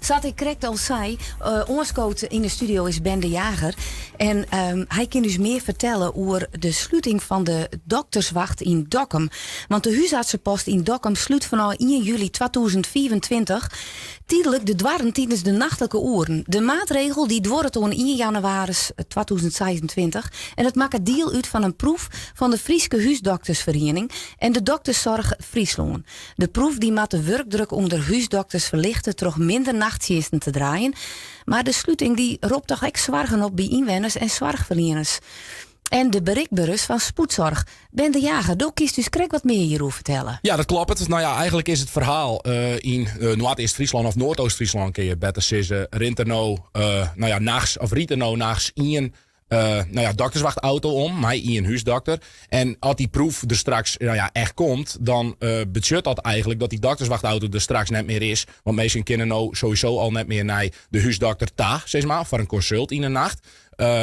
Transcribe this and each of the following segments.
Sa't ik krekt al sei, oanskood yn de studio is Ben de Jager. En hy kin ús mear fertelle oer de sluting fan de dokterswacht yn Dokkum. Want de húsartsepost yn Dokkum slút fanôf ien july 2025 tydlik de doarren tidens de nachtlike oeren. De maatregel dy duorret oant ien jannewaris 2026 en it makket diel út fan in proef fan de Fryske Húsdoktersferiening en de Dokterszorg Fryslân. De proef dy moat de wurkdruk ûnder húsdokters ferlichte troch minder nachttsjinsten te draaien. Mar de sluting dy ropt toch ek soargen op by ynwenners en soarchferlieners. En de berikberens fan spoedzorch. Ben de Jager, do kinst ús krekt wat mear hjiroer fertelle. Ja, dat kloppet. No ja, eigentlik is it ferhaal yn Noardeast-Fryslân of Noardoost-Fryslân kinne je better sizze, rint der no, no ja, nachts of rydt der no nachts ien no ja, dokterswachtauto om mei ien húsdokter. En as dy proef der straks no ja, echt komt, dan betsjut dat eigentlik dat dy dokterswachtauto der straks net mear is. Want minsken kinne no sowieso al net mear nei de húsdokter ta, sis mar, foar in konsult yn 'e nacht.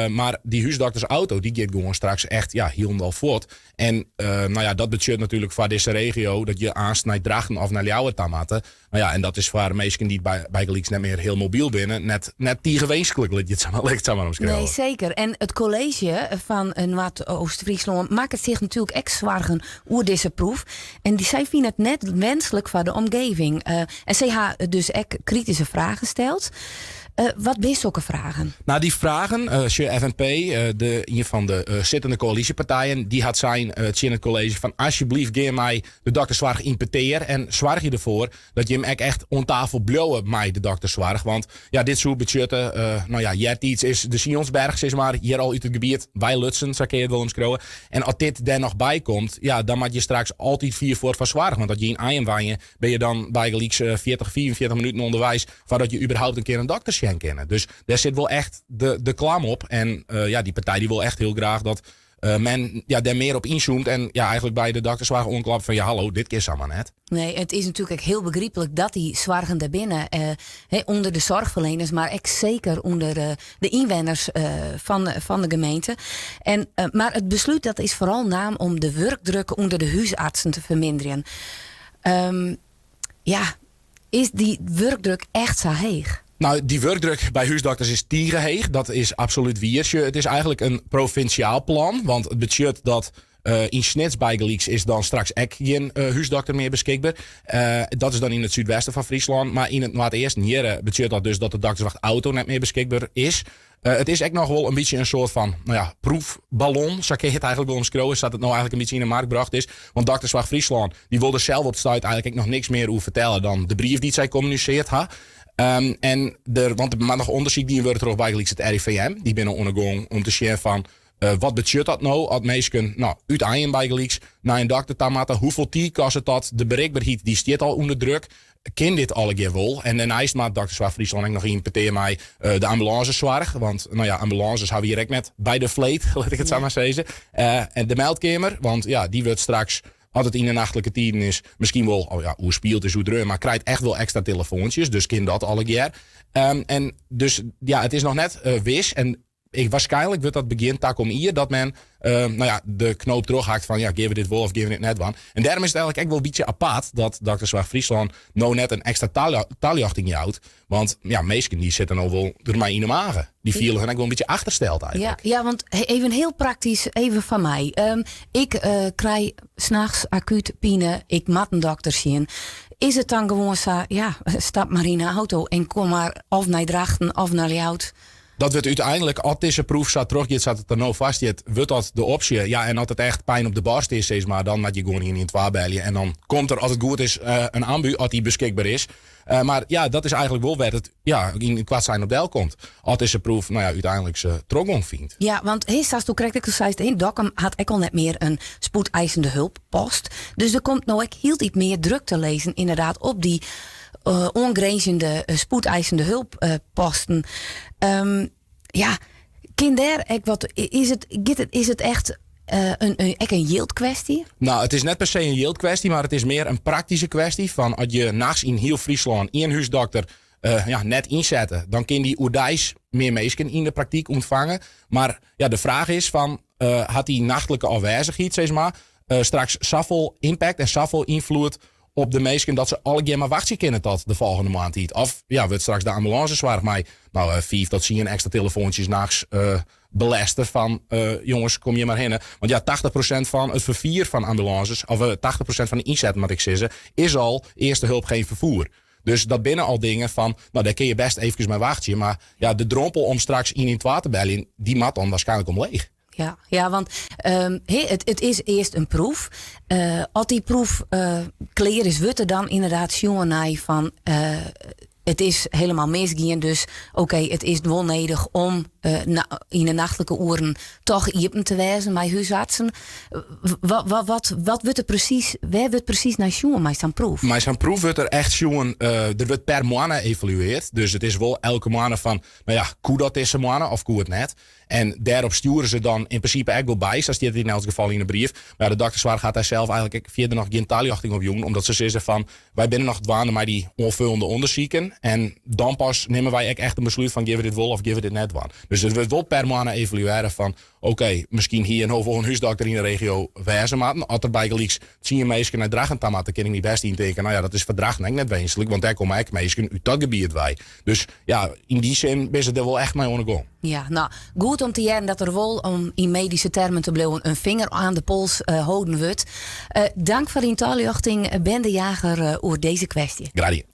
Mar dy húsdoktersauto dy giet gewoan straks echt ja, hielendal fuort. En no ja, dat betsjut natuerlik foar dizze regio dat je aanst nei Drachten of nei Ljouwert ta moatte. No ja, en dat is foar minsken dy't bygelyks net mear hiel mobyl binne, net tige winsklik, lit je it sa mar, lit ik it sa mar omskriuwe. Nee, seker. En it kolleezje fan Noardoost-Fryslân makket sich natuerlik ek soargen oer dizze proef. En dy, sy fine it net wenslik foar de omgeving. En sy ha dus ek krityske fragen steld. Wat binne sokke fragen? No, dy fragen, sjoch, FNP, de, ien fan de sittende koälysjepartijen, dy hat sein tsjin it kolleezje fan asjebleaft gean mei de dokterssoarch yn petear en soargje derfoar dat jim ek echt oan tafel bliuwe mei de dokterssoarch. Want ja, dit soe betsjutte, no ja, eartiids is de Sionsberg sis mar, hjir al út it gebiet weilutsen, sa kinne je it wol omskriuwe. En as dit dêr noch by komt, ja, dan moat je straks altyd fier fuort foar soarch. Want as je yn Anjum wenje, binne je dan bygelyks 40, 45 minuten ûnderweis foardat je überhaupt in kear in dokter sjen kinne. Dus dêr sit wol echt de klam op. En ja, dy partij dy wol echt hiel graach dat men ja, dêr mear op ynzoomt en ja, eigentlik by de dokterssoarch oanklapt fan ja, hallo, dit kin samar net. Nee, it is natuerlik ek hiel begryplik dat dy soargen der binne, ûnder de soarchferlieners, mar ek seker ûnder de ynwenners fan de gemeente. En, mar it beslút dat is foaral naam om de wurkdruk ûnder de húsartsen te ferminderjen. Ja, is dy wurkdruk echt sa heech? No, dy wurkdruk by húsdokters is tige heech. Dat is absolút wier. Sjoch, it is eigentlik in provinsjaal plan, want it betsjut dat yn Snits bygelyks is dan straks ek gjin húsdokter mear beskikber. Dat is dan yn it súdwesten fan Fryslân. Mar yn it noardeasten hjir betsjut dat dus dat de dokterswachtauto net mear beskikber is. It is ek noch wol in bytsje in soart fan, no ja, proefballon, sa kin je it eigentlik wol omskriuwe, sa't it no eigentlik in bytsje yn 'e markt brocht is. Want Dokterswacht Fryslân, dy wol der sels op it stuit eigentlik ek noch niks mear oer fertelle dan de brief dy't sy kommuniseard ha. En der, want der moat noch ûndersyk dien wurde troch bygelyks it RIVM. Dy binne oan 'e gong om te sjen fan, wat betsjut dat no as minsken, no, út Anjum bygelyks, nei in dokter ta moatte? Hoefolle tiid kostet dat? De berikberheid dy stiet al ûnder druk. Kin dit allegear wol? En dêrneist moat Dokterswacht Fryslân ek noch yn petear mei de ambulânsesoarch. Want no ja, ambulânses hawwe hjir ek net by de fleet, lit ik it sa mar sizze. En de meldkeamer, want ja, dy wurdt straks, as it yn de nachtlike tiden is, miskien wol, oh ja, oerspield is oerdreaun, mar krijt echt wol ekstra telefoantsjes. Dus kin dat allegear. En dus ja, it is noch net wis. En ik, waarskynlik wurdt dat begjin takom jier dat men no ja, de knoop trochhakt fan ja, gean we dit wol of gean we dit net dwaan. En dêrom is it eigentlik ek wol in bytsje apart dat Dokterswacht Fryslân no net in ekstra taljochting jout. Want ja, minsken dy sitte no wol der mei yn 'e mage. Dy fiele hun ek wol in bytsje achtersteld eigentlik. Ja, ja, want even hiel praktysk, even foar my. Ik krij nachts akút pine, ik moat in dokter sjen. Is it dan gewoan sa, ja, stap mar yn 'e auto en kom mar of nei Drachten of nei Ljouwert? Dat wurdt úteinlik, as dizze proef sa trochgiet sa't it der no foar stiet, wurdt dat de opsje. Ja, en as it echt pyn op de boarst is, sis mar, dan moat je gewoan 112 belje. En dan komt der, as it goed is, in ambu, as dy beskikber is. Mar ja, dat is eigentlik wol wêr't it ja, yn koart sein op del komt. As dizze proef, no ja, úteinlik se trochgong fynt. Ja, want he, sa'tsto krekt ek al seist, he, Dokkum hat ek al net mear in spoedeisende hulppost. Dus der komt no ek hieltyd mear druk te lizzen ynderdaad op dy oangrinzjende spoedeisende hulpposten. Ja, kin dêr ek wat, is it, giet it, is it echt ek in jildkwestje? No, it is net per se in jildkwestje, mar it is mear in praktyske kwestje. Fan as je nachts yn hiel Fryslân ien húsdokter ja, net ynsette, dan kin dy oerdeis mear minsken yn de praktyk ûntfange. Mar ja, de fraach is fan, hat dy nachtlike ôfwêzichheid, sis mar, straks safolle impact en safolle ynfloed. op de minsken dat se allegear mar wachtsje kinne tot de folgjende moarntiid? Of ja, wurdt straks de ambulânsesoarch mei no, 5 tot 10 ekstra telefoantsjes nachts belêste fan jonges, kom hjir mar hinne. Want ja, 80% fan it ferfier fan ambulânses, of 80% fan de ynset, moat ik sizze, is al eerste hulp geen vervoer. Dus dat binne al dingen fan, no, dêr kinne je bêst eefkes mei wachtsje. Mar ja, de drompel om straks 112 te beljen, dy moat dan wierskynlik omleech. Ja, want it is earst in proef. As dy proef klear is, wurdt der dan ynderdaad sjoen nei fan it is hielendal misgien, dus oké, it is wol nedich om yn de nachtlike oeren dochs iepen te wêzen mei húsartsen. Wat wurdt der presys, wêr wurdt presys nei sjoen mei sa'n proef? Mei sa'n proef wurdt der echt sjoen, der wurdt per moanne evaluearre. Dus it is wol elke moanne fan, no ja, koe dat dizze moanne of koe it net? En dêrop stjoere se dan yn prinsipe ek wol by, sa stiet it yn elts gefal yn de brief. Mar de dokterssoarch hat dêr sels eigentlik ek fierder noch gjin taljochting op jûn, omdat se sizze fan wy binne noch dwaande mei dy oanfoljende ûndersiken en dan pas nimme wy ek echt in beslút fan geane we dit wol of geane we dit net dwaan. Dus it wurdt wol per moanne evaluearre fan oké, miskien hie in wol in húsdokter yn de regio wêze moatten. As der bygelyks 10 minsken nei Drachten ta moatte, kin ik my bêst yntinke, no ja, dat is foar Drachten ek net winsklik, want dêr komme ek minsken út dat gebiet wei. Dus ja, yn dy sin binne se der wol echt mei oan de gong. Ja, no, goed om te hearren dat der wol, om yn medyske termen te bliuwen, in finger oan de pols holden wurdt. Tank foar dyn taljochting, Ben de Jager, oer dizze kwestje. Graach dien.